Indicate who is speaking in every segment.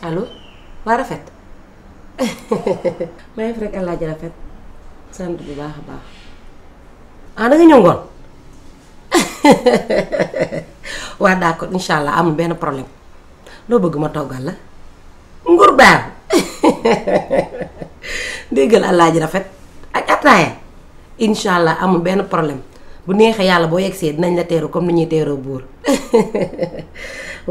Speaker 1: allo waa rafet may rek El Hadj rafet sant bu baax a baax ah da nga ñëw ngoon waa d'accord incha allah amul benn problème loo bëgg ma toggal la ngur baar déggal El Hadj rafet ak ataaya incha allah amul benn problème bu neexee yàlla boo yegsee dinañ la teeru comme ni ñuy teeroo buur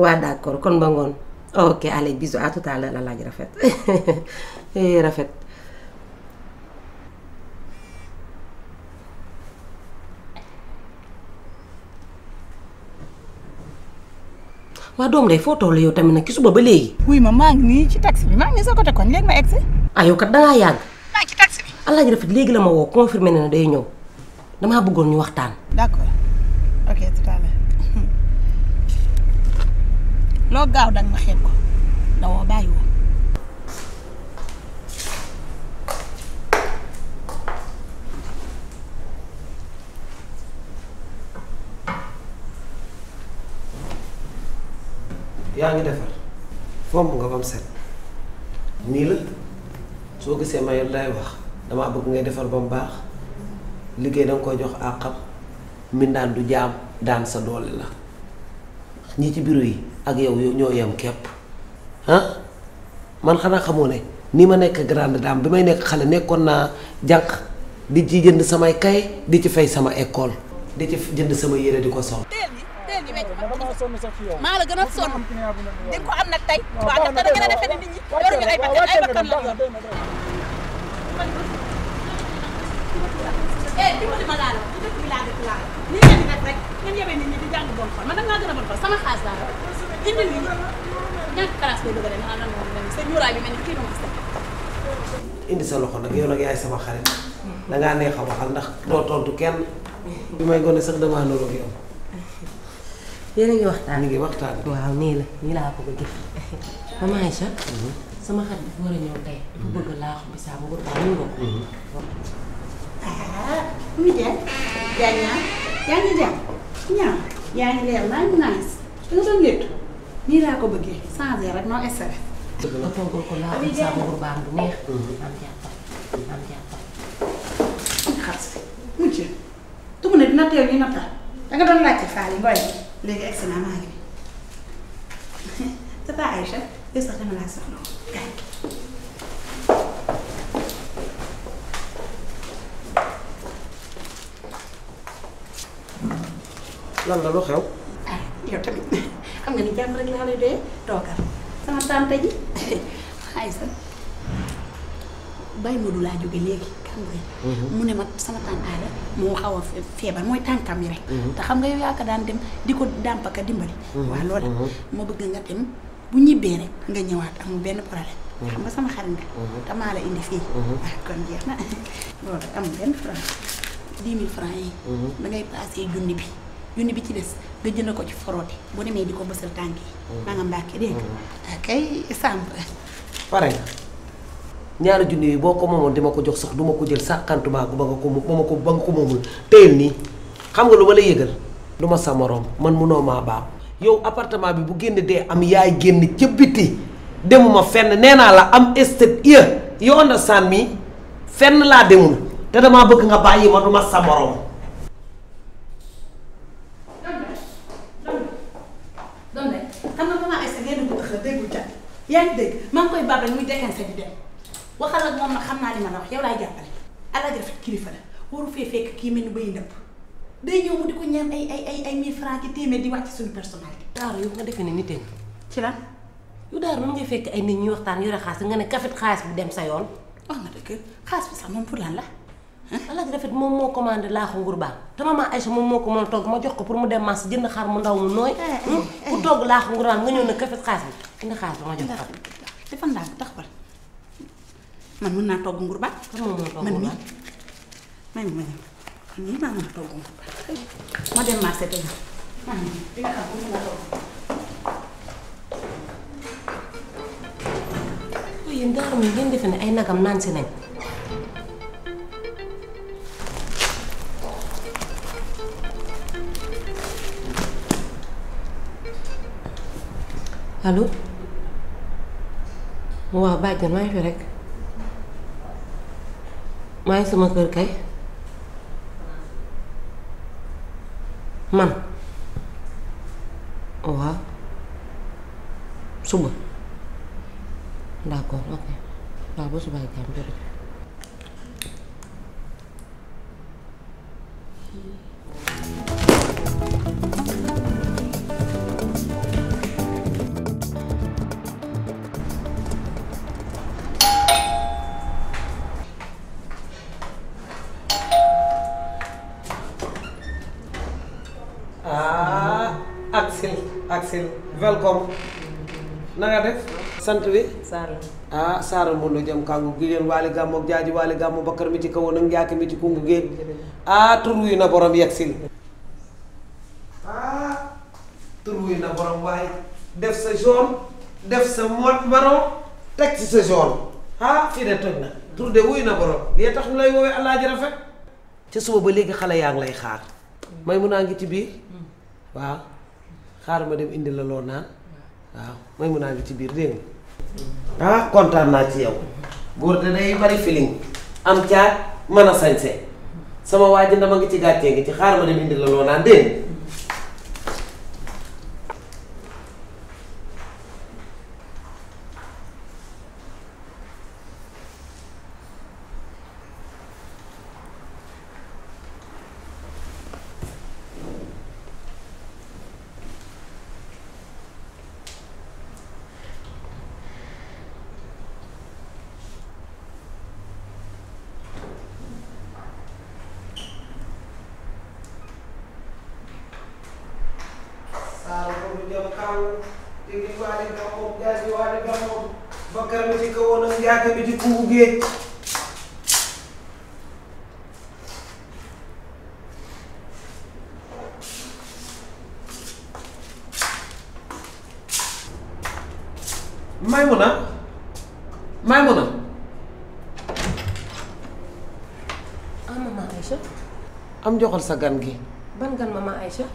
Speaker 1: waa d'accord kon ba ngoon ok allez bisous à tout à l'heure El Hadj rafet rafet. waa doom day foo toll yow tamit nag ki suba ba léegi.
Speaker 2: wuy ma maa ngi nii ci taxi bi maa ngi nii sa côté kon léegi ma egsi.
Speaker 1: ah yow kat dangaa yàgg.
Speaker 2: maa ngi ci taxi bi.
Speaker 1: El Hadj rafet léegi la ma woo confirmé na ne day ñëw damaa bëggoon ñu waxtaan.
Speaker 2: d'accord ok tout à l'heure loo gaaw danga ma xeeb ko dawoo bàyyi woo.
Speaker 3: yaa ngi defar fomp nga bam set nii la soo gisee ma lay wax damaa bëgg ngay defar ba mu baax liggéey danga koy jox àqam mbindaan du jaam daan sa doole la ñi ci bureau yi ak yow ñoo yem képp ah man xanaa xamoo ne ni ma nekk grande dame bi may nekk xale nekkoon naa jànq di ci jënd samay kay di ci fay sama école di ci jënd sama yére di ko sol.
Speaker 2: maa la gën a sonn di ko am nag tey waaw ndax da ngeen a defee ne nit ñi yoruñu ay bakkan la yor. dimbali ma laa la bu dëkk bi laa dëkk laa nii ngeen di def rek ngeen yebee nit ñi di jàng bon xol man da ngaa gën a bon xol sama xaalis laa la indil ni ñàkk classe bay bëgg a dem ah lan moom dem sa ñuuraay bi mel ni kii nu ma
Speaker 3: indi sa loxo nag yow nag yaay sama xarit dangaa neex a waxal ndax doo tontu kenn bi may gone sax damaa niroog yow.
Speaker 1: yéen a ngi waxtaan.
Speaker 3: ñu ngi waxtaan.
Speaker 1: waaw nii la nii laa ko bëgg maman Aïcha sama xarit dafa war a ñëw tey dafa bëgg laaxu bisaabu bu baax ñu ko.
Speaker 2: mu jeex jaañaa yaa ngi jàpp ñaaw yaa ngi leer naa ngi nice da nga doon léttu nii laa ko bëggee changé rek noo essayé.
Speaker 1: nga toggal ko laaxu bisaabu bu baax bu neex. am jàppal am jàppal.
Speaker 2: xas mu jeex tumu ne dina teew ñu natal da nga doon laajte faali ngoy léegi egsi naa maa ngi nii tata Aïcha yow sax dama laa soxla woon kaay.
Speaker 3: lan la lu xew.
Speaker 2: ah yow tamit xam nga ni jàmm rek laa lay doyee toogal sama tante ji Aïcha bàyyi Modou laa jóge léegi xam nga mu ne ma sama tante Aïda moo xaw a feebar mooy tànkam yi rek te xam nga yow yaa ko daan dem di ko dàmpaka dimbali waaw loolu ma bëgg nga dem bu ñibbee rek nga ñëwaat amul benn problème xam nga sama xarit nga te maa la indi fii waaw kon jeex na loolu amul benn problème 10 000 francs yi da ngay passé junni bi ci des nga jënd ko ci foroote bu demee di ko bësal tànk yi maa nga mbàkke dégg nga kay sàmp
Speaker 3: pare nga ñaari junni yi boo ko moomoon dama ko jox sax duma ko jël sàkkantumaa ba nga ko moomul téyel nii xam nga lu ma lay yëgal du ma sa moroom man munoo maa baab yow appartement bi bu génn dee am yaay génn ca biti demuma fenn nee naa la am estate you understand me fenn laa demul te damaa bëgg nga bàyyi ma du ma sa moroom.
Speaker 2: xam nga maman Aïssa ngeen ko tax la déggul cat yaa ngi dégg maa ngi koy baabal muy déggante di dem waxal ak moom nag xam naa li ma la wax yow laay jàppale Alaaji Rafet kilifa la waru fee fekk kii mel ni bay ndëpp day ñëw mu di ko ñaan ay 1000 francs ci téeméer di wàcc suñu personnalité.
Speaker 1: Daara yow nga defee ne nit ñi
Speaker 2: ci lan
Speaker 1: yu Daara mën ngay fekk ay nit ñuy waxtaan yore xaalis nga ne kafet xaalis bi dem sa yoon.
Speaker 2: wax nga dëgg xaalis bi sax moom pour lan la.
Speaker 1: Alaaji Rafet moom moo commandé laaxu nguur baax te maman Aïcha moom moo ko mën a togg ma jox ko pour mu dem marché jënd xar mu ndaw mu nooy. ku togg laaxu nguur baax nga ñëw ne kafet xaalis bi indi xaalis ba ma jox ko.
Speaker 2: dafa ndànk taxawal man mën naa togg nguur baax. man mii man mii maa mën a togg nguur baax. ma dem marché tey di nga xam mën naa togg.
Speaker 1: yéen Daara mi ngeen defe ne ay nagam naan si nañ. allo waaw bàjjan maa ngi fi rek maa ngi sama kër kay man waaw suba d'accord ok waaw ba suba ak jàmm jërëjëf.
Speaker 3: Axel welcome na nga def sant wi
Speaker 1: Saar la
Speaker 3: Saara moom la jëm kàngu gi waali gàmmu ak jaaji waali gàmmu bakkar mi ci kawoon ak njaaki mi ci kungu géej tur wi na borom yegsil tur wi na borom waaye def sa jaune def sa marron teg ci sa jaune fii de toj na tur de wuy na borom yee tax ñu lay woowee Alaaji Rafet ca suba ba léegi xale yaa ngi lay xaar may mun naa ngi ci biir waaw xaaral ma dem indi la loo naan waaw may mun naa ngi ci biir dégg nga kontaan naa ci yow góor de day bari feeling am caag mën a sañse sama waa ji dama ngi ci gàccee ngi ci xaaral ma dem indi la loo naan dégg nga bakkar mi ci kawoon ak njaaka mi ci kungu géej Maymuna
Speaker 1: maman Aïcha
Speaker 3: am joxal sa gan gi
Speaker 1: ban gan maman Aïcha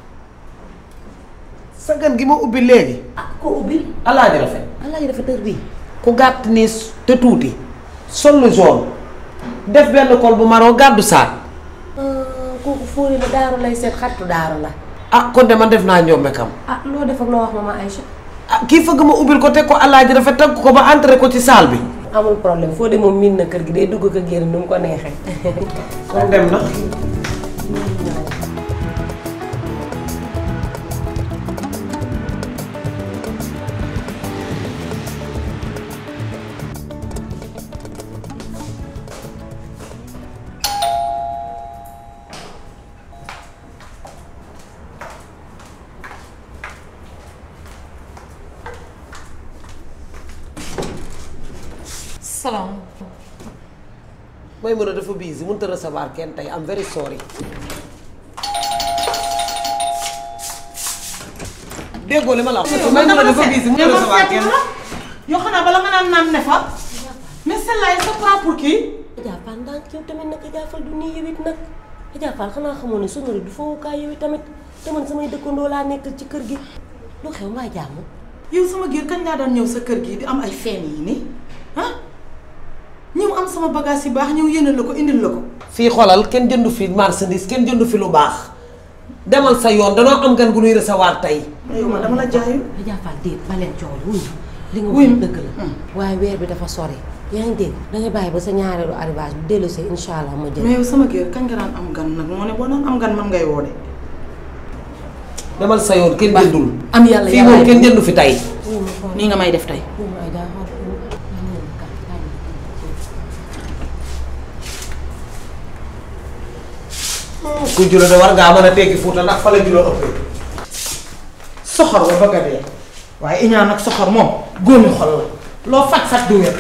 Speaker 3: sa gan gi ma ubbi léegi
Speaker 1: ko ubbi
Speaker 3: Alaaji Rafet
Speaker 1: Alaaji Rafet heure bii
Speaker 3: ku gàtt nii te tuuti sol lu jaune def benn col bu marron gàddu saak
Speaker 1: kooku fóori la daaru lay seet xaritu daaru la
Speaker 3: kon de man def naa ñoom kam
Speaker 1: loo def ak loo wax maman Aïcha
Speaker 3: kii fëgg ma ubbil ko teg ko Alaaji Rafet teg ko ba entré ko ci salle bi
Speaker 1: amul problème foo de moom miin na kër gi day dugg ko génn nu mu ko neexee
Speaker 3: kon dem na
Speaker 2: salaam.
Speaker 3: may mën a dafa busy mënut a recevoir kenn tey am very sorry. déggoo li ma la wax. may mën a dafa busy mënut a recevoir kenn.
Speaker 2: yoo xanaa bala nga naan ne fa. mais celle-là il se prend pour qui.
Speaker 1: Adja Fall ndànk yow tamit nag Adja Fall du nii yow it nag Adja Fall xanaa xamoon ne Sonoré du fowukaay yow it tamit te man samay dëkkandoo laa nekkal ci kër gi lu xew maa jàmm.
Speaker 2: yow sama giir kañ laa daan ñëw sa kër gi di am ay feem yi nii ñëw am sama bagage yi baax ñëw yénal la ko indil la ko.
Speaker 3: fii xoolal kenn jëndu fi marchandise kenn jëndu fi lu baax demal sa yoon danoo am gan gu nuy recevoir tey.
Speaker 2: yow man dama la jaayu.
Speaker 1: Adja Fall déet ba leen coow wuy li nga wax dëgg la. waaye weer bi dafa sori. yaa ngi dégg dangay bàyyi ba sa ñaareelu arrivage bi dellu see incha allah ma jël.
Speaker 2: mais yow sama giir kañ nga daan am gan nag moo ne boo daan am gan man ngay woo de.
Speaker 3: demal sa yoon kenn jëndul.
Speaker 1: am yàlla
Speaker 3: fii moom kenn jëndu fi tey.
Speaker 2: nii nga may def tey.
Speaker 3: ku julo de war ngaa mën a teggi Fuuta ndax fa la julo ëppee.
Speaker 2: soxor ba bëgg a dee waaye iñaan ak soxor moom góomi xol la loo faj du wér.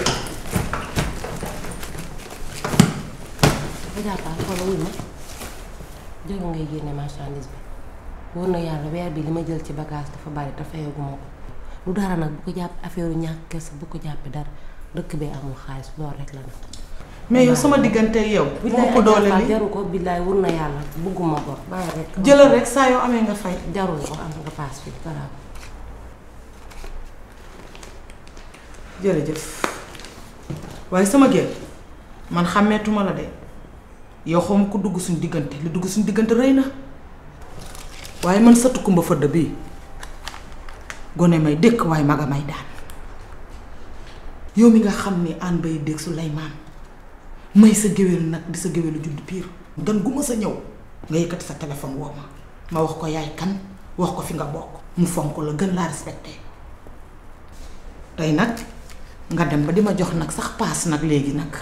Speaker 1: Adja Fall xoolal wuy ma jarul ngay génne marchandise bi wóor na yàlla weer bi li ma jël ci bagage dafa bari te fayaguma ko lu dara nag bu ko jàpp affaire u ñàkk kese bu ko jàppee dara dëkk bee amul xaalis loolu rek la nag.
Speaker 2: mais yow sama diggante yow. moo ko doole li
Speaker 1: jaru ko billaay wóor na yàlla bëgguma ko bàyyi rek.
Speaker 2: jëlal rek saa yoo amee nga fay.
Speaker 1: jarul ko am nga paas bi garaaw.
Speaker 2: jërëjëf
Speaker 4: waaye sama génn man xàmmeetuma la de yow xaw ma ko dugg suñu diggante li dugg suñu diggante rëy na waaye man sëtu kumba fëdd bii gone may dëkk waaye maga may daan yow mi nga xam ni aan bay dégg Suleymaan may sa géwél nag di sa géwélu judd piir gan gu ma sa ñëw nga yëkkati sa téléphone woo ma wax ko yaay kan wax ko fi nga bokk mu fonk la gën laa respecté tey nag nga dem ba di ma jox nag sax paas nag léegi nag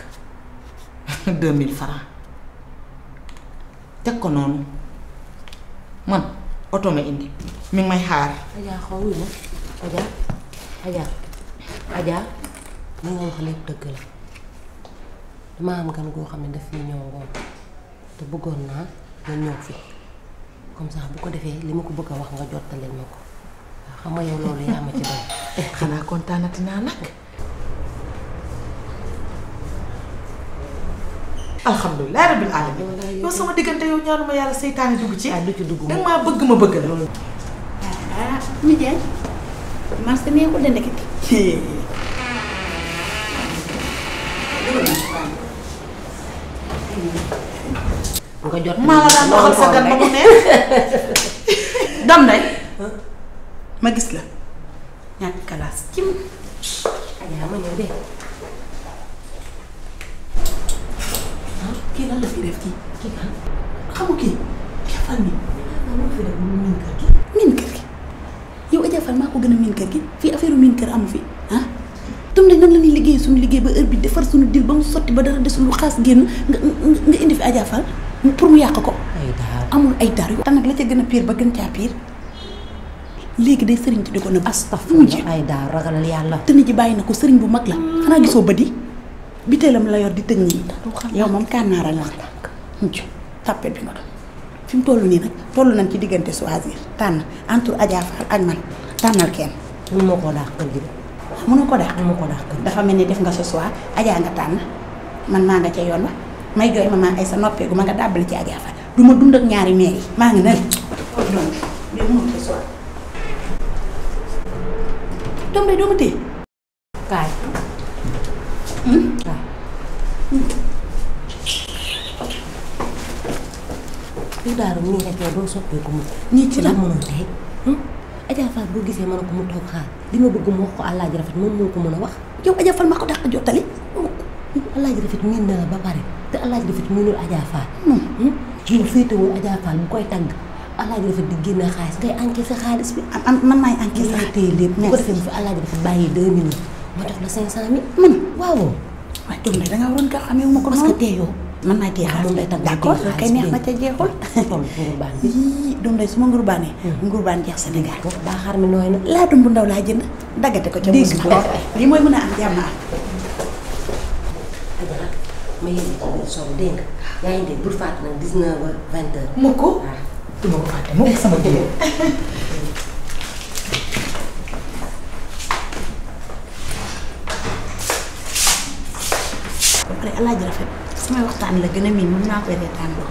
Speaker 4: 2000 francs teg ko noonu man oto ma indi mi ngi may xaar.
Speaker 1: Adja xaw ma Adja li nga wax lépp dëgg la damaa am gan goo xam ne daf fi ñëw ngoon te bëggoon naa nga ñëw fi comme ça bu ko defee li ma ko bëgg a wax nga jottaleel ma ko waaw xam nga yow loolu yaa ma ci doon.
Speaker 4: xanaa kontaanati naa nag. alhamdulilah rabbil alamin yow sama diggante yow ñaanuma yàlla seytaane dugg ci.
Speaker 1: du ci dugg
Speaker 4: danga maa bëgg ma bëgg la.
Speaker 2: mi jaay marché neexul de ndekete.
Speaker 1: nga jot
Speaker 4: maa la daan waxal sa gan ba mu neex. dam nay ma gis la ñàkk kalaas cim.
Speaker 1: Adja ma ñëw de.
Speaker 2: kii lan la fi def kii
Speaker 1: kan
Speaker 2: xamu kii Fall mi
Speaker 1: moo fi def mu miin kër gi.
Speaker 2: miin kër gi yow Adja Fall maa ko gën a miin kër gi fii affaire miin kër amu fi ah tam ne nan la ñuy liggéey suñu liggéey ba heure bi defar suñu dil ba mu sotti ba dara desul lu xaas génn nga indi fi Adja Fall pour mu yàq ko
Speaker 1: ay daar
Speaker 2: amul ay dar yu te nag la ca gën a pire ba gën caa pire léegi day sëriñ di ko nëbb
Speaker 1: astafurlah ay daar ragal yàlla.
Speaker 2: te nit ji bàyyi na ko sëriñ bu mag la xanaa gisoo bët yi biteelam la yor di tëj nii yow moom kànnaara nga mujj tàppet bi nga doon fi mu toll nii nag toll nañ ci diggante choisir tànn entre Adja Fall ak man tànnal kenn
Speaker 1: mun ma koo daax kër gi de.
Speaker 2: mënoo ko daax
Speaker 1: mun ma koo daax kër gi.
Speaker 2: dafa mel ni def nga ce soir Adja nga tànn man maa nga ca yoon wa may jooy ma maa ay sa noppeegu ma nga dàbbali ci Adja Fall du ma dund ak ñaari meer yi maa ngi nel doom day dooma téye
Speaker 1: kaay. yow daal nii rek yow doo soppeeku mu.
Speaker 2: ñii ci la
Speaker 1: mënoon tey. Adja Fall boo gisee mën a ko mu toog xaar li ma bëgg mu wax ko Alaaji Rafet moom moo ko mën a wax.
Speaker 2: yow Adja Fall maa ko dàq jottali
Speaker 1: Alaaji Rafet miin na la ba pare te Alaaji Rafet miinul Adja Fall. yow féetewul Adja Fall bu koy tagg Alaaji Rafet di génne xaalis ngay encaissé xaalis bi.
Speaker 2: man maay encaissé
Speaker 1: nga téye lépp bu ko defee bu fi Alaaji Rafet bàyyi 2000 ma jox la 500000.
Speaker 2: man
Speaker 1: waaw.
Speaker 2: waaye doom day dangaa waroon nga xamee ma ko
Speaker 1: parce que teeyoo.
Speaker 2: man maay téye xaalis
Speaker 1: moom day tagg
Speaker 2: d'accord kay neex na ca jeexul.
Speaker 1: toll ngurbaan bi.
Speaker 2: yii doom day su ma ngurbaanee. ngurbaan jeex Sénégal.
Speaker 1: daa xar mi nooy na.
Speaker 2: laatum bu ndaw laa jënd daggate ko ca
Speaker 1: dégg
Speaker 2: muus ma lii mooy mën a am jàmm am.
Speaker 1: Adja ma yéene ci biir soow dégg nga yaa ngi dégg bul fàtte nag 19h 20h.
Speaker 4: ma ko du ma ko fàtte ma ko sama jigéen.
Speaker 2: ba pare Alaaji Rafet samay waxtaan la gën a miin mën naa koy reetaan loo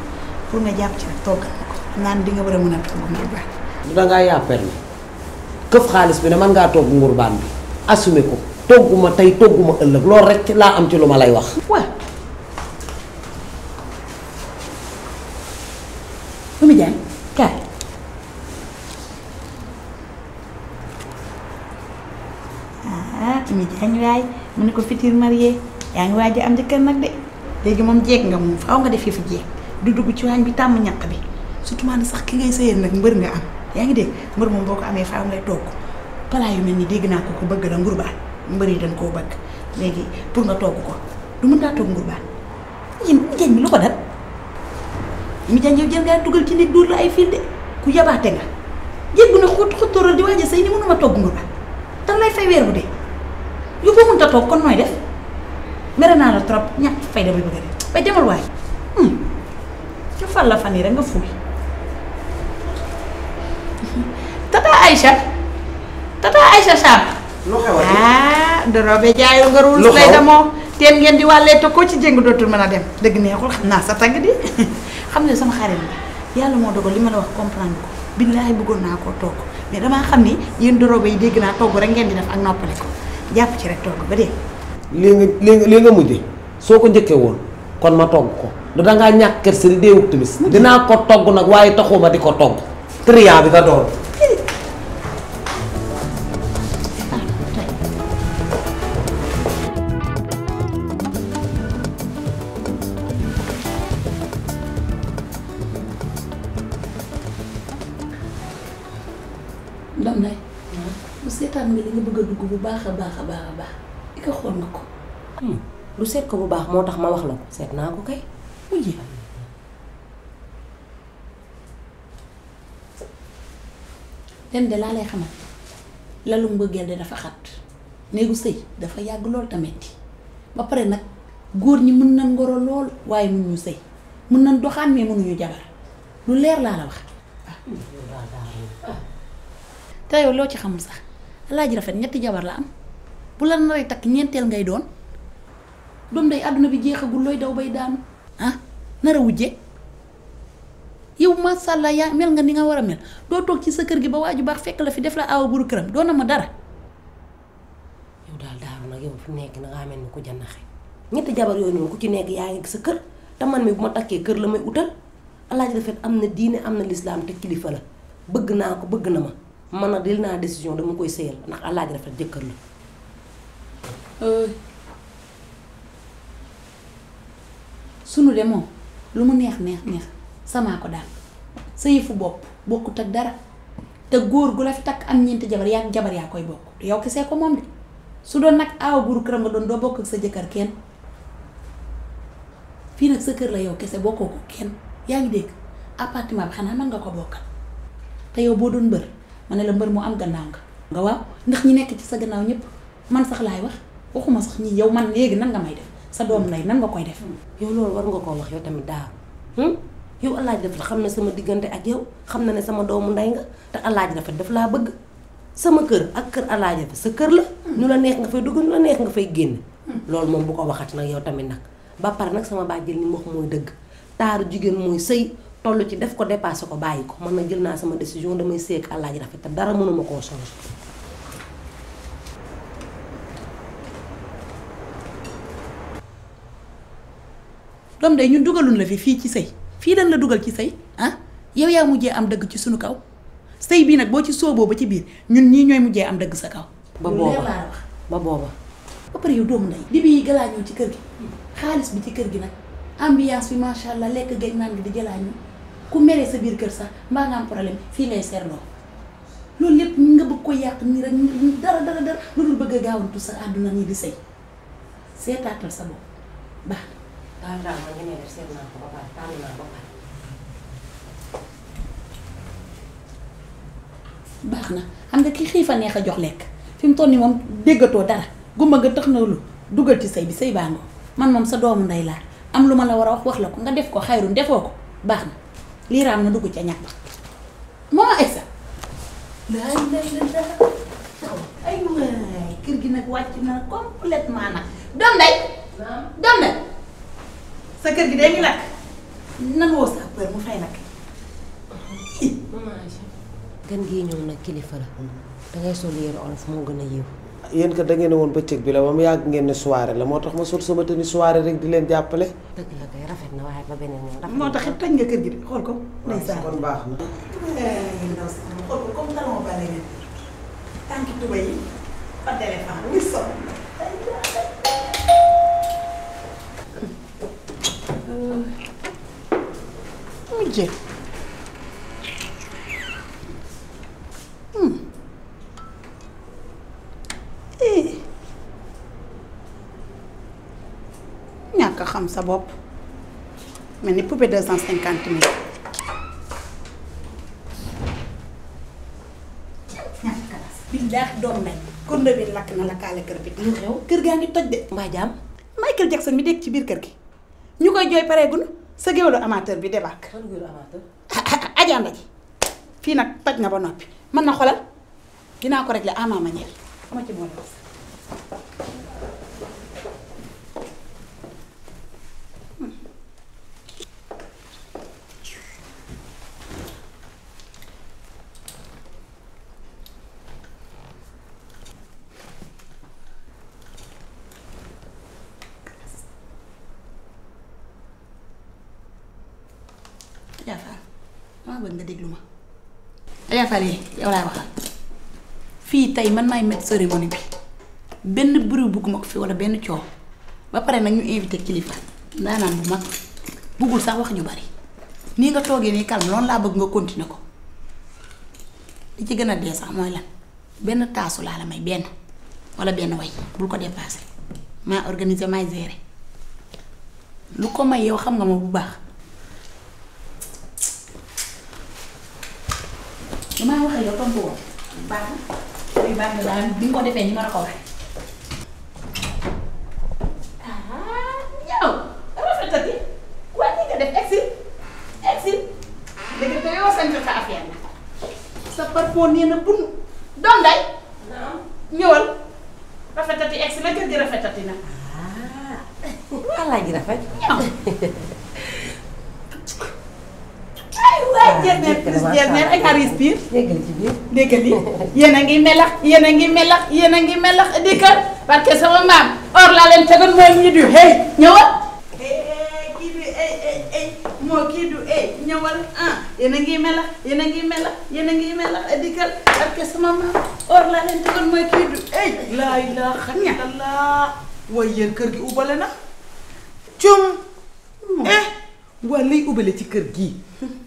Speaker 2: pour nga jàpp ci nag toggal ma ko xam naa ne di nga war a mën a togg ngurbaan.
Speaker 3: du dangaa yaa permis këf xaalis bi ne man ngaa togg ngurbaan bi assumé ko togguma tey togguma ëllëg loolu rek ci laa am ci lu ma lay wax.
Speaker 2: waaw. Oumy Diagne kaay. Oumy Diagne waay mu ne ko futur marié yaa ngi waaj a am jëkkër nag de léegi moom jeeg nga moom faaw nga def fi jeeg du dugg ci waañ bi tàmm ñaq bi surtout maanaam sax ki ngay sëyal nag mbër nga am yaa ngi dégg mbër moom boo ko amee faaw ngay togg palaa yu mel ni dégg naa ko bëgg la ngurbaan mbër yi dañ koo bëgg léegi pour nga togg ko du mën taa togg ngurbaan yéen jeeg mi lu ko dal Oumy Diagne yow jël ngaa dugal ci nit dóor la ay fil de ku yabaate nga jéeg bu ne xuttóoral di waaj a sëy ni mënuma togg ngurbaan tam lay fay weer bu dee yow boo mënta toog kon nooy def mere naa la trop ñàkk fay damay bëgg a def ba demal waay ci fal la fan yi rek nga fuuy tata Aïcha Samb
Speaker 3: lu xewati
Speaker 2: dorobe jaayu nga ruus lay damoo teen ngeen di wàllee te ko ci jéng dootul mën a dem dëgg neexul xam naa sa tagg di xam ne sama xarit la yàlla moo dogal li ma la wax comprendre ko billaahi bëggoon naa koo togg mais damaa xam ni yéen dorobe yi dégg naa togg rek ngeen di def ak noppale ko jàpp ci rek togg ba dee
Speaker 3: lii nga mujje soo ko njëkkee woon kon ma togg ko du dangaa ñàkk kër si déewut timis dinaa ko togg nag waaye taxuma di ko togg triant bi nga doon
Speaker 2: Dame Ndeye bu seetaan nga li nga bëgg a dugg bu baax a baax a baax a baax di ko xool nga ko.
Speaker 1: lu seet ko bu baax moo tax ma wax la ko seet naa ko kay.
Speaker 2: mujj len de laa lay xamal lalu mbëggeel de dafa xat néegu sëy dafa yàgg lool tamit ba pare nag góor ñi mën nañ ngoro lool waaye mën ñu sëy mën nañ doxaan mais mënuñu jabar lu leer laa la wax. te yow loo ci xamul sax Alaaji Rafet ñetti jabar la am bu la naree takk ñeenteel ngay doon doom day àdduna bi jeexagul looy daw bay daanu nar a wujje yow masha Allah yaa mel nga ni nga war a mel doo toog ci sa kër gi ba waaju baax fekk la fi def la aawa buru këram doo na ma dara.
Speaker 1: yow daal daaru nag yow fi nekk na ngaa mel ni ku jannaxe ñetti jabar yooyu noonu ku ci nekk yaa ngi sa kër te man mi bu ma takkee kër la may utal Alaaji Rafet am na diine am na lislaam te kilifa la bëgg naa ko bëgg na ma man nag dil naa décision dama koy sëyal ndax Alaaji Rafet jëkkër la.
Speaker 2: sunu de moom lu mu neex samaa ko daal sa yëfu bopp bokkut ak dara te góor gu la fi takk am ñeenti jabar yaa koy bokk yow kesee ko moom de su doon nag aawa buru këram nga doon doo bokk ak sa jëkkër kenn fii nag sa kër la yow kese bokkoo ko kenn yaa ngi dégg appartement bi xanaa mën nga ko bokkal te yow boo doon mbër ma ne la mbër mu am gannaaw nga waaw ndax ñi nekk ci sa gannaaw ñëpp man sax laay wax waxuma sax ñi yow man léegi nan nga may def sa doom lay nan nga koy def.
Speaker 1: yow loolu war nga koo wax yow tamit daaru yow Alaaji Rafet xam na sama diggante ak yow xam na ne sama doomu ndey nga te Alaaji Rafet daf laa bëgg sama kër ak kër Alaaji Rafet sa kër la. ñu la neex nga fay dugg ñu la neex nga fay génn. loolu moom bu ko waxat nag yow tamit nag ba pare nag sama bàjjil ni mu wax mooy dëgg taaru jigéen mooy sëy toll ci def ko dépassé ko bàyyi ko man nag jël naa sama décision damay sëy ak Alaaji Rafet te dara mënuma koo changer.
Speaker 2: doom day ñun dugalun la fii ci sëy fii dañ la dugal ci sëy yow yaa mujjee am dëgg ci sunu kaw sëy bii nag boo ci sooboo ba ci biir ñun ñii ñooy mujjee am dëgg sa kaw.
Speaker 1: ba booba ba booba.
Speaker 2: ba pare yow doomu ndey di bi galaañoo ci kër gi xaalis bi ci kër gi nag ambiance bi macha allah lekk geeg naan gi di jëlaañoo ku meree sa biir kër sax mbaa nga am problème fii ngay seetloo loolu lépp nga bëgg ko yàq nii rek dara lu dul bëgg a gaawantu sa àdduna nii di sëy seetaatal sa bopp baax
Speaker 1: daal ma ngi ne def seet naa ko ba pare tànn naa ba pare.
Speaker 2: baax na xam nga ki xiif a neex a jox lekk fi mu toll nii moom déggatoo dara gumba nga tax na lu dugal ci sëy bi sëy baa ngoo man moom sa doomu ndey laa am lu ma la war a wax la ko nga def ko xayrun defoo ko baax na lii raam na dugg ca ñàkk ba moo ay sa laay ay waay kër gi nag wàcc na complètement nag doom day doom day sa kër gi day ngi lakk nan woo sa peur mu fay lakk
Speaker 1: gan gii ñëw nag kilifa la dangay sol yére olof moo gën a yiw.
Speaker 3: yéen kat da ngeen ne woon bëccëg bi la ba mu yàgg ngeen ne soirée la moo tax ma sol sama tenue soirée rek di leen jàppale.
Speaker 1: dëgg la kay rafet na waaye ba beneen yoon rafet
Speaker 2: moo tax it toj nga kër gi de xool ko ndeysaan
Speaker 3: kon baax na.
Speaker 2: ndaw si xool ko comme talon bale ngeen tànki tuba yi fa téléphone muy sol muy jël ñàkk a xam sa bopp mel ni poupée 250 000 ñàkk kalas billaahi doom nañ kon bi lakk na la kaale kër bi lu xew kër gaa ngi toj de
Speaker 1: mbaa jaam
Speaker 2: Michael Jackson mi dégg ci biir kër gi ñu koy jooy pareegunu sa géwélu amateur bi débarque ajaanda ji fii nag toj na ba noppi mën na xolal dinaa ko régler à ma manière xama ci boole wax maa bëgg nga déglu ma Adja Fally yow laay waxal fii tey man maay mettre cérémonie bi benn bruit bugguma ko fi wala benn coow ba pare nag ñu invité kilifa ndaanaan bu mag buggul sax wax ju bari nii nga toogee nii calme loolu laa bëgg nga continuer ko li ci gën a dee sax mooy lan benn taasu laa la may benn wala benn way bul ko dépassé maa organisé maay géré lu ko may yow xam nga ma bu baax damaa wax ak yow tontu woon baax na baax na daal bi nga ko defee ni ma la ko waxee yow rafetati waa ni nga def exil léegi te yow sañ sa affaire la sa parfum nee na bun doom day ñëwal rafetati exil la kër gi rafetati na
Speaker 1: Alaaji rafet.
Speaker 2: ay waay dernier plus dernier ak respire
Speaker 1: Déggal ci biir.
Speaker 2: déggal yi yéen a ngi melax yéen a ngi melax yéen a ngi melax dikkal parce que sama maam or laa leen tegoon mooy ñi du hey ñëwal kii du ay moo kii du ñëwal yéen a ngi melax yéen a ngi melax yéen a ngi melax dikkal parce que sama maam or laa leen tegoon mooy kii du
Speaker 4: laa ilaaha illallaah waaye yéen kër gi ubale na cum waa liy ubale ci kër gi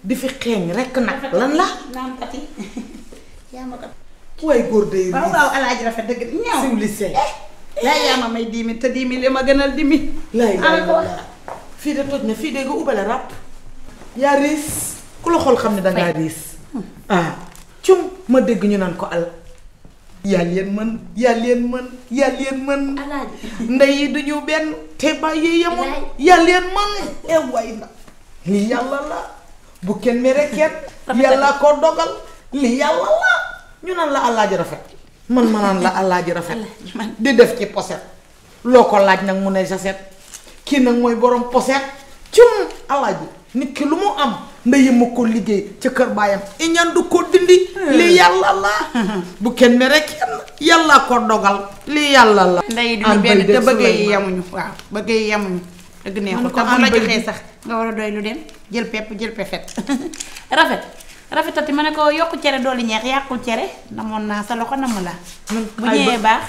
Speaker 4: di fi xeeñ rekk nag lan la
Speaker 2: naam kati yaa ma kat
Speaker 4: waaye góor day
Speaker 2: waaw waaw alaaji rafet dëgg ñëw
Speaker 4: civilisé
Speaker 2: yaa yaa ma may 10 000 te 10 000 li ma gënal 10 000
Speaker 4: lay fii de toj na fii de nga ubale ràpp yaa riis ku la xool xam ne dangaa riis cum ma dégg ñu naan ko al yaa leen mën yaa leen mën yaa leen mën
Speaker 2: alaaji
Speaker 4: ndey yi duñu benn te bàyyi yemoon yaa leen mën way na lii yàlla la bu kenn mere kenn yàlla ko dogal lii yàlla la ñu naan la alaaji rafet man ma naan la alaaji rafet di def ci poset loo ko laaj nag mu ne jaset kii nag mooy borom poset cum alaaji nit ki lu mu am ndey ma ko liggéey ca kër baayam iñaan du ko dindi lii yàlla la bu kenn mere kenn yàlla ko dogal lii yàlla la
Speaker 2: ndey duñu benn te bëggee yi yamuñu waaw bëggee yi yamuñu dëgg neexul te bu la joxee sax nga war a doy lu dem jël pepp jël pefet rafetati ma ne ko yokku cere dooli ñeex yàqul cere namoon naa sa loxo namm la bu ñëwee baax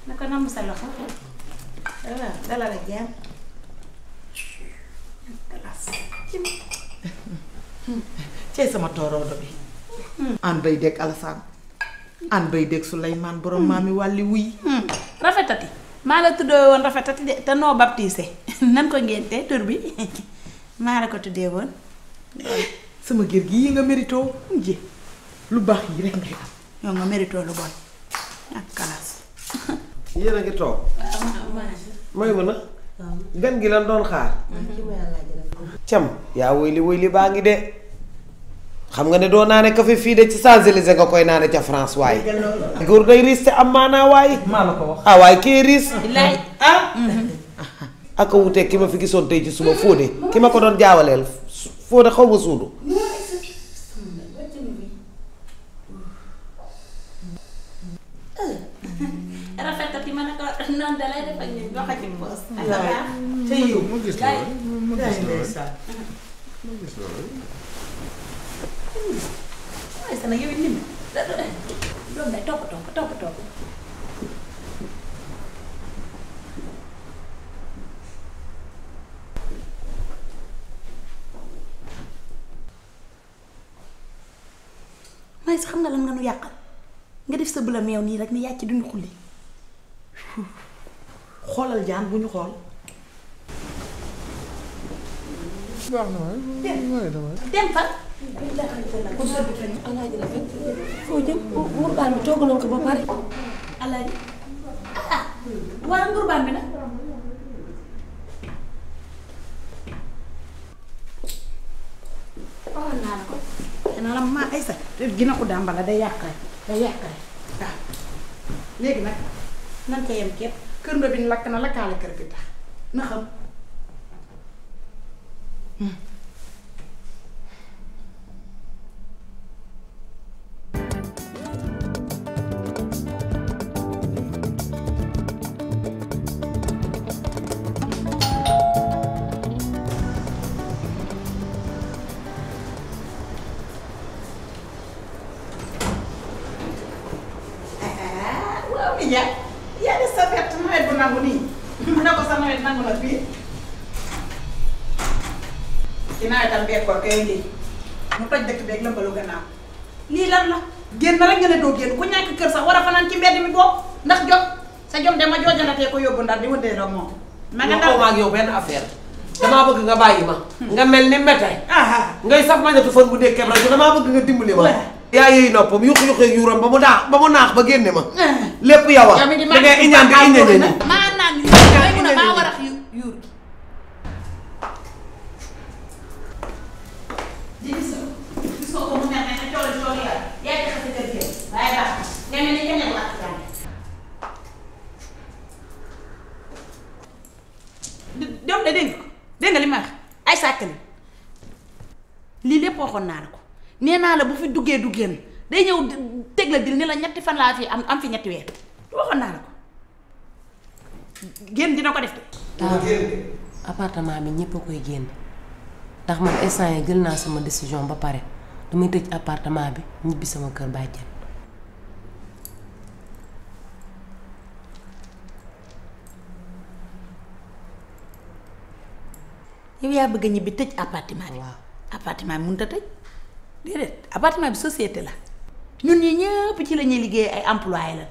Speaker 2: na ko namm sa loxo dalal ak jàmm
Speaker 4: cey sama tooroodo bi an bay dégg Alassane an bay dégg Souleymane borom maami wàlli wuy
Speaker 2: rafetati maa la tuddee woon rafetati de te noo baptisé nan ko ngénte tur bi maa la ko tuddee woon
Speaker 4: sama gér gi yi nga mérito ji lu baax yi rek ngay am
Speaker 2: yow nga mérito lu bon ak kalaas
Speaker 3: yéen a ngi toog may mun a gan gi lan doon xaar cam yaa woy li baa ngi de xam nga ne doo naane café fii de ci Champs-Élysées nga koy naane ca France waaye góor day riis te am maanaa waaye
Speaker 4: maa la ko wax
Speaker 3: waaye kii riis
Speaker 2: billaay
Speaker 3: ak a wuteeg ki ma fi gisoon tey ci suba Fodé ki ma ko doon jaawaleel Fodé xaw ma suudu
Speaker 2: rafetati ma ne ko noonu dalay def ak ñun joxe ci poos
Speaker 4: te yow
Speaker 5: ma gis
Speaker 2: waaye sa nag yow it nit doom day topp waaye sa xam nga lan nga nu yàqal nga def sa bëla meew nii rek ni yàcc duñu xulli
Speaker 4: xoolal jaan bu ñu xool
Speaker 5: baax na waay
Speaker 2: dem fa
Speaker 1: Alaaji rafet foo jëm ngurbaan bi toggaloon ko ba pare.
Speaker 2: alaaji war a ngurbaan bi nag waxoon naa la ko xanaa la ma ay sax gina ko dàmbala day yàqare waaw léegi nag nan ca yem képp kër ndo bi lakk na lakkaale kër bi tax na xam Ndiaye yaa des sa fett nawet bu nangu nii mu ne ko sa nawet nangu na fii ci nawetam bekkoor kay lii mu toj dëkk beeg lëmbalu gannaaw lii lan la génn rek nga ne doo génn ku ñàkk kër sax war a fanaan ci mbedd mi boobu ndax jot sa jom dama joojanatee ko yóbbu ndar di wëndeel ak moom ma nga
Speaker 3: ndaw ak yow benn affaire damaa bëgg nga bàyyi ma nga mel ni mbete ngay saf mañatu fan bu nekkee rajo damaa bëgg nga dimbali ma yaa yooyu noppam yuq-yuqeeg yuuram ba mu naax ba génne ma lépp yow a da ngay iñaan di iñaane ni
Speaker 2: maa naan yuur na maa war a yuur gi gis nga ko mu mel ne cooli yaa yaay tax sa kër gi waaye baax nga mel ni keneen wax doom de dégg nga li ma wax ay sàkk la lii lépp waxoon naa la ko nee naa la bu fi duggee du génn day ñëw teg la dil ni la ñetti fan laa fi am fi ñetti weer waxoon naa la ko génn dina ko def de.
Speaker 1: appartement bi ñëpp a koy génn ndax man instant yi jël naa sama décision ba pare damay tëj appartement bi ñibbi sama kër bàjjen.
Speaker 2: yow yaa bëgg a ñibbi tëj appartement bi.
Speaker 1: waaw
Speaker 2: appartement bi mënut a tëj déedéet appartement bi société la ñun ñi ñëpp ci la ñuy liggéey ay employé la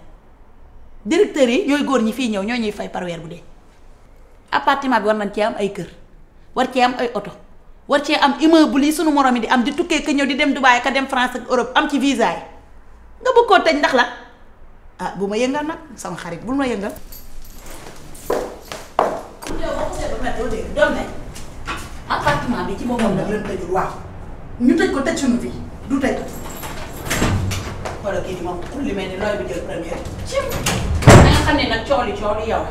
Speaker 2: directeurs yi ñooy góor ñi fii ñëw ñoo ñuy fay par weer bu dee appartement bi war nañ cee am ay kër war cee am ay oto war cee am immeuble yi sunu morom yi di am di tukkee ka ñëw di dem Dubaï ka dem France ak Europe am ci visa yi nga bëgg koo tëj ndax la ah bu ma yëngal nag sama xarit bul ma yëngal. appartement bi ci boppam nag leen tëjul waaw ñu tëj ko tëj suñu fii du tëj wala kii di moom li mel ni looy bi jël première ci da nga xam ne nag cooli yow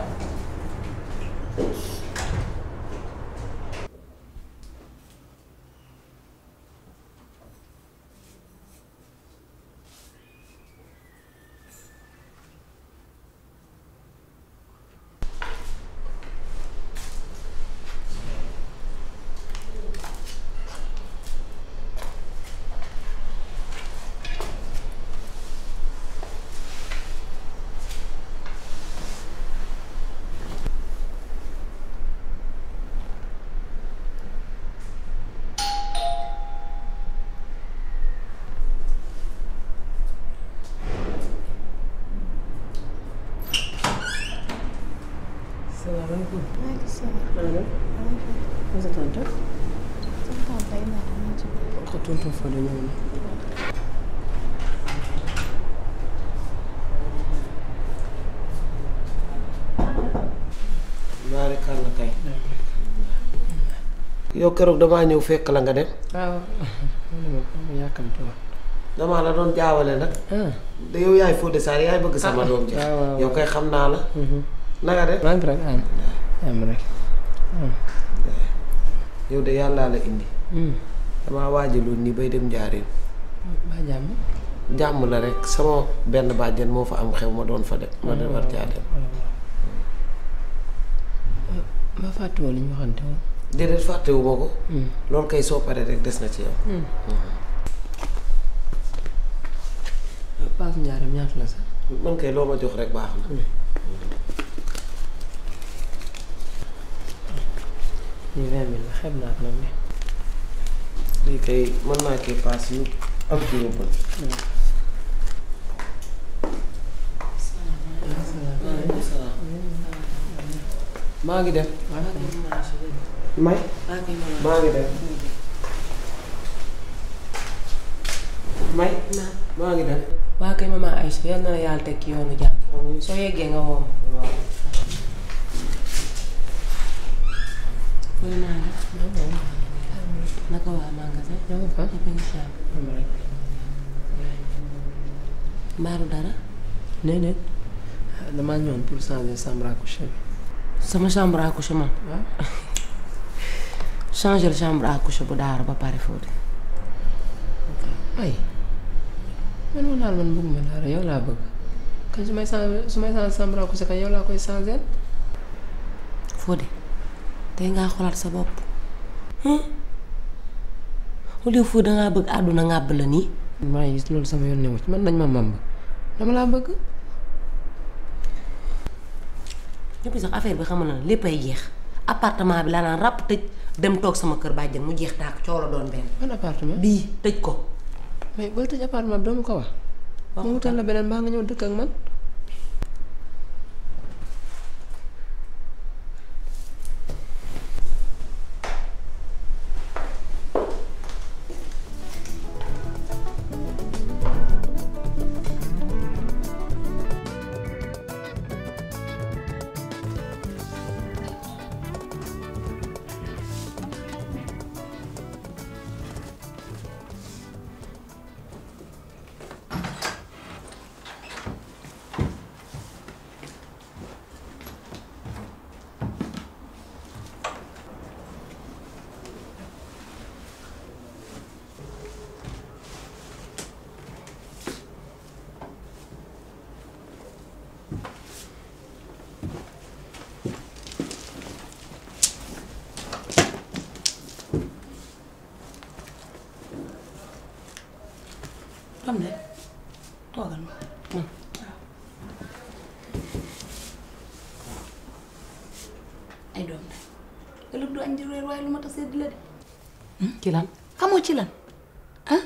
Speaker 1: salaamaaleykum.
Speaker 6: maaleykum salaam.
Speaker 1: sa tante.
Speaker 6: sama tante ay naa am ci biir.
Speaker 1: ko tonton Fodé ñëw na.
Speaker 3: naari kàll kay yow keroog damaa ñëw fekk la nga dem
Speaker 1: waaw ma yàkkamti wax.
Speaker 3: damaa la doon jaawale nag da yow yaay Fodé Sarr yaay bëgg sama doom ji yow kay xam naa la nanga de
Speaker 1: maa ngi rek am rek
Speaker 3: yow de yàllaa la indi damaa waajaloon nii bay dem njaareem
Speaker 1: ba jàmm.
Speaker 3: jàmm la rek sama benn bàjjen moo fa am xew ma doon fa dem ma dem war caa dem
Speaker 1: ma fàtte woon li ñu waxante woon.
Speaker 3: déedéet fàttewu ma ko loolu kay soo paree rek des na ci yow
Speaker 1: paas njaareem ñaata la sax.
Speaker 3: man kay loo ma jox rek baax na
Speaker 1: lii 20 000 la xeeb naa ko nag de.
Speaker 3: lii kay mën naa kii paas yu ak juróom maa ngi dem may maa ngi dem may maa ngi dem
Speaker 1: waa kay maman Aïcha yal na la yàlla teg ci yoonu jàmm soo yeggee nga woo ma. fooy naa la. naka waa magasin. ñoo ngi fa. ñëpp a ngi si jàmm. mbaaru dara.
Speaker 7: déedéet damaa ñëwoon pour changer chambre à coucher bi.
Speaker 1: sama chambre à coucher man.
Speaker 7: waaw.
Speaker 1: changer chambre à coucher bu daara ba pare Fodé.
Speaker 7: ay man ma daal man bëgguma dara yow laa bëgg kañ su may changer chambre à coucher kañ yow laa koy changer.
Speaker 1: Fodé tey ngaa xoolaat sa bopp. wala fu dangaa bëgg àdduna ngàbb la nii.
Speaker 7: maa ngi gis loolu sama yoon newu ci man nañ ma màmb dama laa bëgg.
Speaker 1: depuis sax affaire bi xam na léppay jeex appartement bi laa naan ràpp tëj dem toog sama kër bàjjen mu jeex tàkk coow la doon benn.
Speaker 7: ban appartement
Speaker 1: bii tëj ko.
Speaker 7: mais booy tëj appartement bi doo ma ko wax. ma wutal la beneen baa nga ñëw dëkk ak man.
Speaker 2: Am de toogal ma ay doom de ëllëg du añ di reer waaye lu ma ta sedd la de
Speaker 1: ci lan.
Speaker 2: xamoo ci lan ah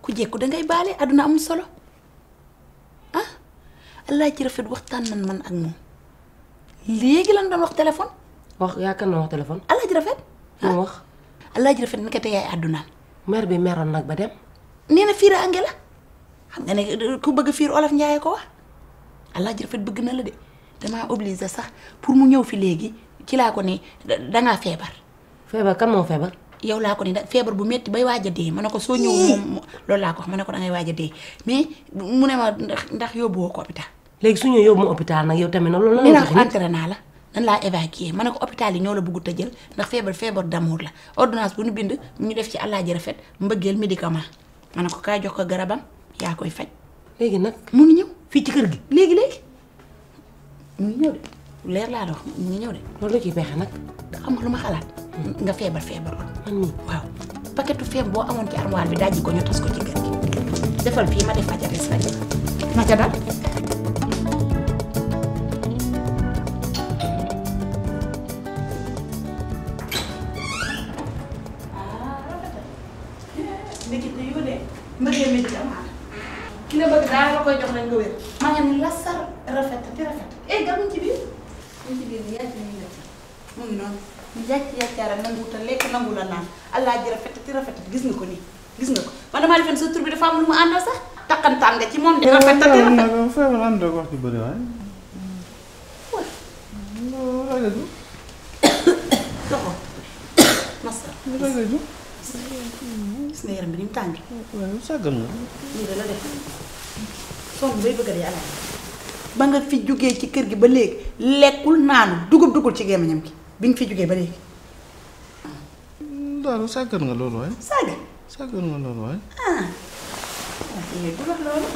Speaker 2: ku jekku dangay baale àdduna amul solo ah allah ci rafet waxtaan nan man ak moom léegi lan doon wax téléphone
Speaker 1: wax yaakaar na wax téléphone.
Speaker 2: allah ji rafet
Speaker 1: mu wax.
Speaker 2: allah ji rafet nekkate yaay àddunaam
Speaker 1: mère bi meroon nag ba dem.
Speaker 2: nee na fiir ange la xam nga ne ku bëgg fiir olof njaaye ko wax allah ji rafet bëgg na la de damaa obligé sax pour mu ñëw fi léegi ci laa ko ni dangaa feebar
Speaker 1: feebar kan moo feebar.
Speaker 2: yow laa ko ni feebar bu metti bay waaj a dee ma ne ko soo ñëw moom loolu laa ko wax ma ne ko dangay waaj a dee mais mu ne ma ndax yóbbuwoo ko hôpital
Speaker 1: léegi su ñu yóbbu ma hôpital nag yow tamit loolu la.
Speaker 2: nee naa ko entré naa la nan laa évacuer ma ne ko hôpital yi ñoo la bëggut a jël ndax feebar d'amour la ordonnance bu ñu bind ñu def ci allah ji rafet mbëggeel médicament ma ne ko kaay jox ko garabam yaa koy faj.
Speaker 1: léegi nag
Speaker 2: mu ngi ñëw
Speaker 1: fii ci kër gi.
Speaker 2: léegi mu ngi ñëw de leer laa dox mu ngi ñëw de.
Speaker 1: loolu la ciy pexe nag.
Speaker 2: xam nga lu ma xalaat. nga feebar
Speaker 1: man mii
Speaker 2: waaw paquetu feem boo amoon ci armoire bi dajji ko ñu tas ko ci kër gi defal fii ma def fa ca des faj ma ca dal. mbëggee médicament ki la bëgg daal la koy jox rek nga wér maa ngi ni lasar rafet te rafet gamuñ ci biir ni yàcc nañu la mu ngi noonu ñu yàcc yàccaara nangu te lekk nangu la naan allah ji rafet te rafet gis nga ko nii gis nga ko man damaa defoon sa tur bi dafa am lu mu àndal sax takkantaan nga ci moom de rafet te rafet
Speaker 5: feebar ànd ak wax ci bëri waaye ragaju
Speaker 2: doxo masa
Speaker 5: ragaju
Speaker 2: gis nga yaram bi ni mu tàng
Speaker 5: waaye sàggal nga
Speaker 2: lii da la def sonn bay bëgg a dee ala ba nga fi jógee ci kër gi ba léegi lekkul naanu dugul ci gémmiñam gi bi nga fi jógee ba léegi
Speaker 5: daal sàggal nga loolu waaye
Speaker 2: saaga
Speaker 5: sàggal nga loolu waaye
Speaker 2: yooyu du wax loolu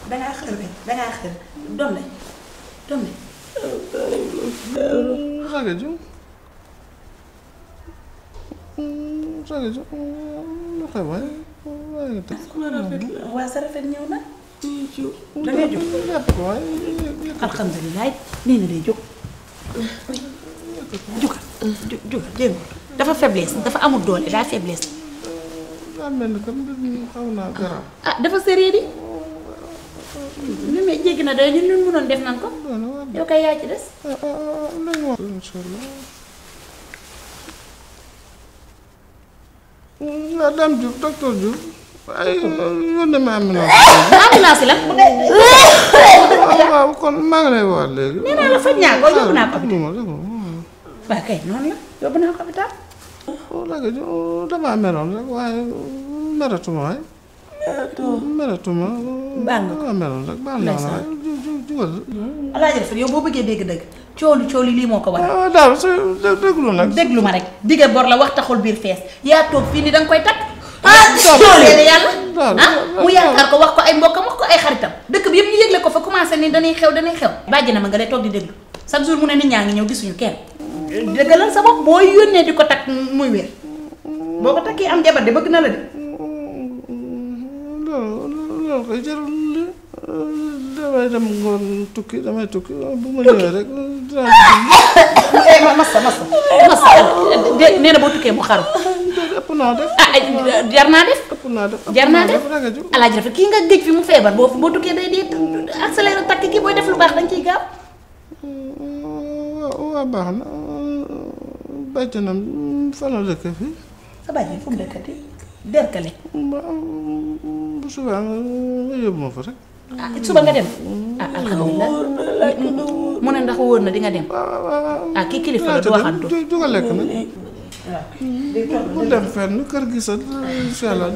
Speaker 2: dangaa xër bi dangaa xër doom de
Speaker 5: ragaju ragaju lu xew waaye waaye
Speaker 2: waa sa rafet ñëw na dangay jóg
Speaker 5: jàpp ko waaye
Speaker 2: alhamdulilah nee na day jóg jugal jéem dafa faiblesse dafa amul doole daa faiblesse
Speaker 5: daa mel ni comme xaw naa garaaw
Speaker 2: dafa sérieux di li may jéggi na day ñun mënoon def nan ko yow kay yaa ci des
Speaker 5: lañ wax insha Allah nga dem Diouf docteur Diouf ay yónnee ma
Speaker 2: ambulance la bu dee
Speaker 5: waaw kon maa ngi lay wax léegi
Speaker 2: nee naa la faj naa ko yóbbu naa ko hôpital
Speaker 5: duma
Speaker 2: waaw kay noonu la yóbbu naa ko hôpital
Speaker 5: léegi damaa meroon rek waaye meratuma waay meratuma
Speaker 2: baal nga ko
Speaker 5: meroon rek baal naa la waay jugal
Speaker 2: alaaji rafet yow boo bëggee dégg-dëgg cooli lii moo ko war
Speaker 5: daal su déglu nag
Speaker 2: déglu ma rek digge bor la wax taxul biir fees yaa toog fii ni danga koy takk
Speaker 5: cooli
Speaker 2: yàlla mu yaakaar ko wax ko ay mbokkam wax ko ay xaritam dëkk bi yëpp ñu yëgle ko fa commencé ni dañuy xew bàjj na ma nga lay toog di déglu chaque jour mu ne nit ñaa ngi ñëw gisuñu kenn dëggalal sa bopp boo yónnee di ko takk muy wér boo ko takkee am jabar de bëgg na la de
Speaker 5: loolu koy jarul damay dem ngoon tukki damay tukki bu ma ñëwee rek
Speaker 2: massa nee na boo tukkee mu xaru.
Speaker 5: ëpp naa def.
Speaker 2: jar naa def.
Speaker 5: ëpp naa def.
Speaker 2: jar naa def alaaji rafet kii nga géej fi mu feebar boo tukkee day dee accéléré takk kii booy def lu baax dañ ciy gaaw.
Speaker 5: waaw baax na bàjjanam fan la dëkk fii.
Speaker 2: sa bàjjan fu mu dëkkati derkale.
Speaker 5: bu subaa nga yóbbu ma fa rek.
Speaker 2: suba nga dem. alhamdulilah mu ne ndax wóor na di nga dem. Kii kilifa la du waxantu.
Speaker 5: jógal lekk nag. bu dem fenn kër gi sax incha allah.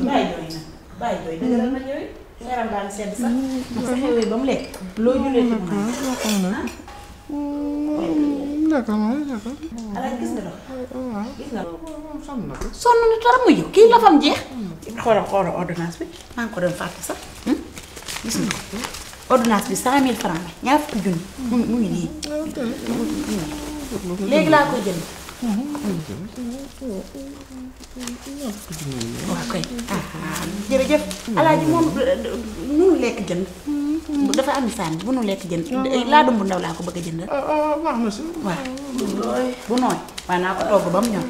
Speaker 2: bàyyi doy dëgëral na ñëwee. yaram daal sedd sax. ma sa xewee ba mu lekk. loo julee ci mu alaaj gis nga dox. gis nga sonn na torop mu kii la fam jeex. xoolal ordonnance bi maa ngi ko doon fàtte sax. gis nga ordonnance bi 100 000 francs la ñaar fukki junni mu ngi nii. léegi laa koy jënd. waaw kay jërëjëf alaaji moom munu lekk jënd. dafa am sànni bu nu lekk jënd laa dum bu ndaw laa ko bëgg a jënd.
Speaker 5: baax na si.
Speaker 2: waaw bu nooy waaye naa ko togg ba mu ñor.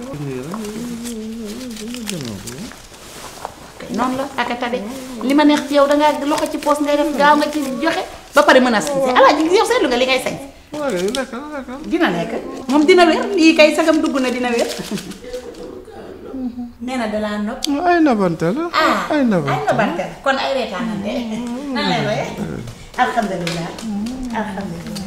Speaker 2: noonu la ak tade li ma neex ci yow dangaa loxo ci poos ngay def gaaw nga ci joxe ba pare mën a sañ alaaji yow seetlu nga li ngay sañ. dina nekk moom dina wér lii kay sagam dugg na dina wér. nee na dalaa nopp.
Speaker 5: ay nabante la. ay nabante
Speaker 2: kon ay reetaanante. nan lay roye alhamdulilah alhamdulilah.